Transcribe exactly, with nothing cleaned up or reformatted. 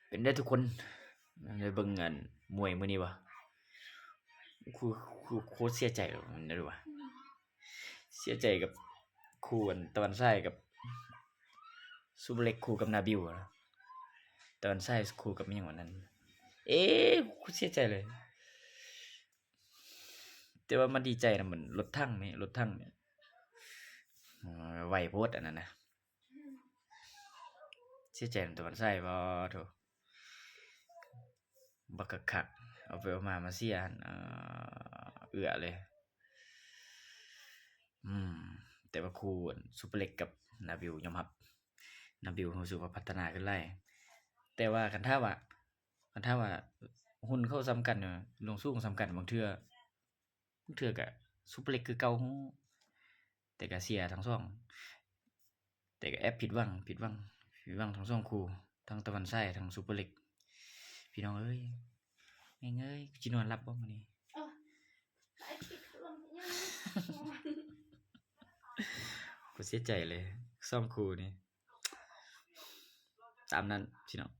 เป็นได้ทุกคน ได้เบิ่งอันมวยมื้อนี้บ่ คือคือโคตรเสียใจเลยมันได้บ่ เสียใจกับคู่อันตะวันทรายกับ ซูเปอร์เล็กคู่กับนาบิวนะ ตะวันทรายคู่กับหยังวะนั้น เอ๊ะ กูเสียใจเลย แต่ว่ามันดีใจนะ เหมือนรถถังนี่ รถถังเนี่ย เอ่อ ไวโพดอันนั้นนะ เสียใจนำตะวันทรายบ่ โถ บักคักๆ เอาไปเอามา มาเสียหั่น เอ่อ เอื้อเลย อืม แต่ว่าคู่อันซูเปอร์เล็กกับนาบิวยอมรับ นาบิวรู้สึกว่าพัฒนาขึ้นหลาย แต่ว่าคันถ้าว่า คันถ้าว่า หุ่นเขาส่ำกันเนาะ ลงสูงส่ำกัน บางเทื่อ บางเทื่อก็ซูเปอร์เล็กคือเก่า แต่ก็เสียทั้งสอง แต่ก็แอบผิดหวัง ผิดหวัง ผิดหวังทั้งสองคู่ ทั้งตะวันทราย ทั้งซูเปอร์เล็ก พี่น้องเอ้ย แม่งเอ้ย กูสินอนหลับบ่มื้อนี้ โอ้ย ไอ้คิดลงยัง กูเสียใจเลย สองคู่นี้ ตามนั้นพี่น้อง